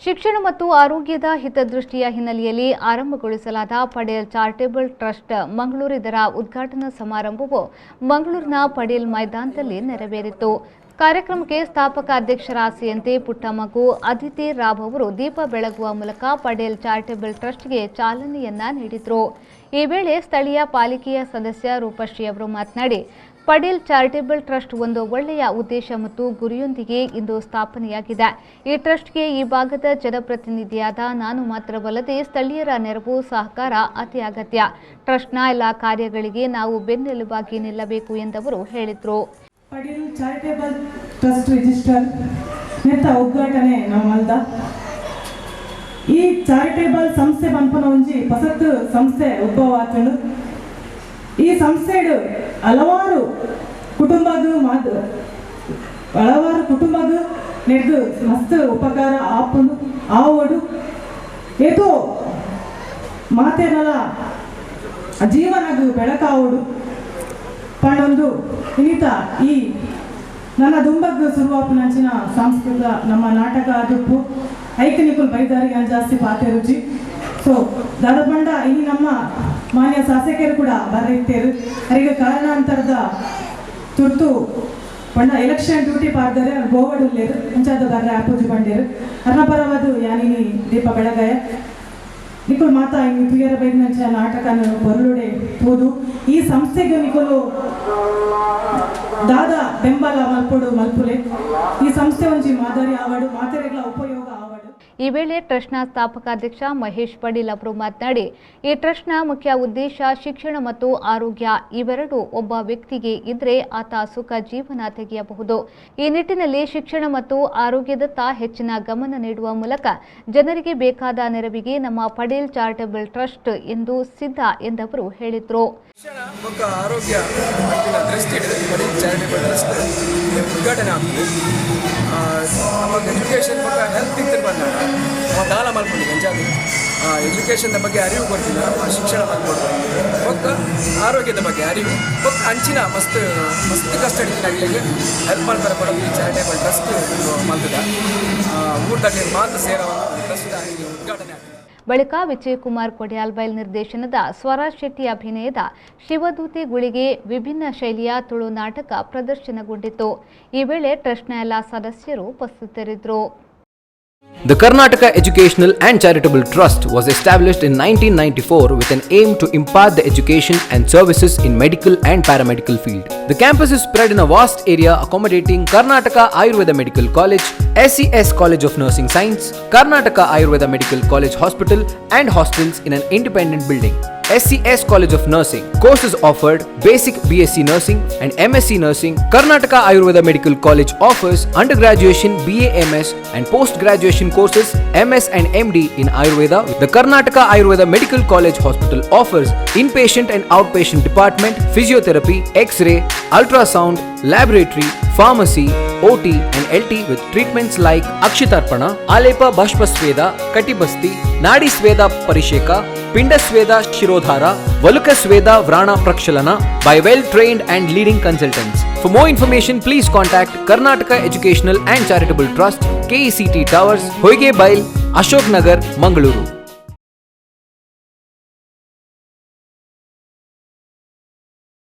ಶಿಕ್ಷಣ ಮತ್ತು ಆರೋಗ್ಯದ ಹಿತದೃಷ್ಟಿಯ ಹಿನ್ನೆಲೆಯಲ್ಲಿ ಆರಂಭಗೊಳಿಸಲಾದ ಪಡೇಲ್ ಚಾರಿಟೇಬಲ್ ಟ್ರಸ್ಟ್ ಮಂಗಳೂರು ಇದರ ಉದ್ಘಾಟನಾ ಸಮಾರಂಭವು ಮಂಗಳೂರಿನ ಪಡೇಲ್ ಮೈದಾನದಲ್ಲಿ ನೆರವೇರಿತು. ಕಾರ್ಯಕ್ರಮಕ್ಕೆ ಸ್ಥಾಪಕ ಅಧ್ಯಕ್ಷರ ಆಸೆಯಂತೆ ಪುಟ್ಟ ಮಗು ಅದಿತಿ ರಾವ್ ಅವರು ದೀಪ ಬೆಳಗುವ ಮೂಲಕ ಪಡೇಲ್ ಚಾರಿಟೇಬಲ್ ಟ್ರಸ್ಟ್ಗೆ ಚಾಲನೆಯನ್ನ ನೀಡಿದರು. ಈ ವೇಳೆ ಸ್ಥಳೀಯ ಪಾಲಿಕೆಯ ಸದಸ್ಯ ರೂಪಶ್ರೀ ಅವರು ಮಾತನಾಡಿ, ಪಡೇಲ್ ಚಾರಿಟೇಬಲ್ ಟ್ರಸ್ಟ್ ಒಂದು ಒಳ್ಳೆಯ ಉದ್ದೇಶ ಮತ್ತು ಗುರಿಯೊಂದಿಗೆ ಇಂದು ಸ್ಥಾಪನೆಯಾಗಿದೆ. ಈ ಟ್ರಸ್ಟ್ಗೆ ಈ ಭಾಗದ ಜನಪ್ರತಿನಿಧಿಯಾದ ನಾನು ಮಾತ್ರವಲ್ಲದೆ ಸ್ಥಳೀಯರ ನೆರವು ಸಹಕಾರ ಅತಿ ಅಗತ್ಯ. ಟ್ರಸ್ಟ್ನ ಎಲ್ಲ ಕಾರ್ಯಗಳಿಗೆ ನಾವು ಬೆನ್ನೆಲುಬಾಗಿ ನಿಲ್ಲಬೇಕು ಎಂದವರು ಹೇಳಿದರು. ಪಡೇಲ್ charitable trust register ನೆತ್ತ ಉದ್ಘಾಟನೆ ನಮ್ಮಲ್ದ. ಈ ಚಾರಿಟೇಬಲ್ ಸಂಸ್ಥೆ ಪನ್ಪುನ ಒಂಜಿ ಪಸತ್ತು ಸಂಸ್ಥೆ ಉದ್ಭವ ಆತುಂಡು. ಈ ಸಂಸ್ಥೆಡು ಹಲವಾರು ಕುಟುಂಬಗ್ ನೆಡ್ದು ಮಸ್ತ್ ಉಪಕಾರ ಆಪುಂಡು ಆವಡು. ಏತೋ ಮಾತೆನಲ ಜೀವನಗ್ ಬೆಳಕಾವಡು ಪಂಡೊಂದು ಇನ್ನಿತ ಈ ನನ್ನ ದುಂಬಗ್ ಸುರುವಾಪುನಂಚಿನ ಸಾಂಸ್ಕೃತಿಕ ನಮ್ಮ ನಾಟಕ ದುಪ್ಪು ಐಕ್ ನಿಕುಲ್ ಬೈದಾರಿಗೆ ಜಾಸ್ತಿ ಪಾತೆ ರುಚಿ. ಸೊ ದಾದ ಪಂಡ, ಇನಿ ನಮ್ಮ ಮಾನ್ಯ ಶಾಸಕರು ಕೂಡ ಬರ್ರಿತ್ತೇರು. ಅರಿಗೆ ಕಾರಣಾಂತರದ ತುರ್ತು ಪಂಡ ಎಲೆಕ್ಷನ್ ಡ್ಯೂಟಿ ಪಾಡ್ದರೆ ಗೋವಡುಲ್ಲೇರು, ಅಂಚಾದ ಬರ್ರೆ ಆಪೂಜಿ ಬಂಡೇರು. ಅರ್ನಪರವಾದು ಯಾನಿನಿ ದೀಪ ಬೆಳಗಾಯ. ನಿಕುಲ್ ಮಾತಾ ಇನಿ ತುಯರ ಬೈದಿನಂಚ ನಾಟಕನ ಬೊರ್ಲುಡೆ ತೂದು ಈ ಸಂಸ್ಥೆಗೆ ನಿಕುಲು ದಾದ ಬೆಂಬಲ ಮಲ್ಪೊಡು ಮಲ್ಪುಲೆ. ಈ ಸಂಸ್ಥೆ ಒಂಜಿ ಮಾದರಿ ಆವಡು, ಮಾತೆರೆಗ್ಲ ಉಪಯೋಗ ಆವಡು. ಈ ವೇಳೆ ಟ್ರಸ್ಟ್ನ ಸ್ಥಾಪಕ ಅಧ್ಯಕ್ಷ ಮಹೇಶ್ ಪಡೀಲ್ ಅವರು ಮಾತನಾಡಿ, ಈ ಟ್ರಸ್ಟ್ನ ಮುಖ್ಯ ಉದ್ದೇಶ ಶಿಕ್ಷಣ ಮತ್ತು ಆರೋಗ್ಯ. ಇವೆರಡು ಒಬ್ಬ ವ್ಯಕ್ತಿಗೆ ಇದ್ರೆ ಆತ ಸುಖ ಜೀವನ ತೆಗೆಯಬಹುದು. ಈ ನಿಟ್ಟಿನಲ್ಲಿ ಶಿಕ್ಷಣ ಮತ್ತು ಆರೋಗ್ಯದತ್ತ ಹೆಚ್ಚಿನ ಗಮನ ನೀಡುವ ಮೂಲಕ ಜನರಿಗೆ ಬೇಕಾದ ನೆರವಿಗೆ ನಮ್ಮ ಪಡೇಲ್ ಚಾರಿಟೇಬಲ್ ಟ್ರಸ್ಟ್ ಎಂದು ಸಿದ್ಧ ಎಂದವರು ಹೇಳಿದರು. ಶಿಕ್ಷಣ ಬೊಕ್ಕ ಆರೋಗ್ಯ ಪನ್ಪಿನ ದೃಷ್ಟಿ ಪಡೀಲ್ ಚಾರಿಟೇಬಲ್ ಟ್ರಸ್ಟ್ ಉದ್ಘಾಟನೆ ಆಗ್ತದೆ. ನಮಗೆ ಎಜುಕೇಷನ್ ಬೊಕ್ಕ ಹೆಲ್ತ್ ಇತ್ತು ಬಂದಾಗ ನಮ್ಮ ದಾಲ ಮಲ್ಪೊಂಡು ಅಂಚಾದ್ ಎಜುಕೇಷನ್ ಬಗ್ಗೆ ಅರಿವು ಕೊಡ್ತಿಲ್ಲ, ಶಿಕ್ಷಣ ಮಲ್ಪೊಡು, ಬೊಕ್ಕ ಆರೋಗ್ಯದ ಬಗ್ಗೆ ಅರಿವು, ಬೊಕ್ಕ ಅಂಚಿನ ಮಸ್ತ್ ಮಸ್ತ್ ಕಷ್ಟ ಇತ್ತಿನ ಹೆಲ್ಪ್ ಮಲ್ಪರ ಕೊಡೋದು ಈ ಚಾರಿಟೇಬಲ್ ಟ್ರಸ್ಟ್ ಮಲ್ತದ. ಊರ್ದಕ್ಕೆ ಮಾತು ಸೇರವನ್ನು ಟ್ರಸ್ಟ್ ಉದ್ಘಾಟನೆ ಆಗ್ತದೆ. ಬಳಿಕ ವಿಜಯಕುಮಾರ್ ಕೊಡಿಯಾಲ್ಬೈಲ್ ನಿರ್ದೇಶನದ, ಸ್ವರಾಜ್ ಶೆಟ್ಟಿ ಅಭಿನಯದ ಶಿವದೂತಿ ಗುಳಿಗೆ ವಿಭಿನ್ನ ಶೈಲಿಯ ತುಳು ನಾಟಕ ಪ್ರದರ್ಶನಗೊಂಡಿತು. ಈ ವೇಳೆ ಟ್ರಸ್ಟ್ನ ಎಲ್ಲ ಸದಸ್ಯರು ಉಪಸ್ಥಿತರಿದ್ದರು. The Karnataka Educational and Charitable Trust was established in 1994 with an aim to impart the education and services in medical and paramedical field. The campus is spread in a vast area accommodating Karnataka Ayurveda Medical College, SCS College of Nursing Science, Karnataka Ayurveda Medical College Hospital and hostels in an independent building. SCS College of Nursing. Courses offered: Basic BSc Nursing and MSc Nursing. Karnataka Ayurveda Medical College offers undergraduation BAMS and post graduation courses MS and MD in Ayurveda. The Karnataka Ayurveda Medical College Hospital offers inpatient and outpatient department, physiotherapy, X-ray, ultrasound, laboratory, pharmacy, OT and LT with treatments like Akshitarpana, Alepa Bhashpa Sweda, Katibasti, Nadi Sweda Parisheka, Pindasweda Shirodhara, Valukasweda Vrana Prakshalana by well-trained and leading consultants. For more information, please contact Karnataka Educational and Charitable Trust, KECT Towers, Hoige Bail, Ashok Nagar, Mangaluru.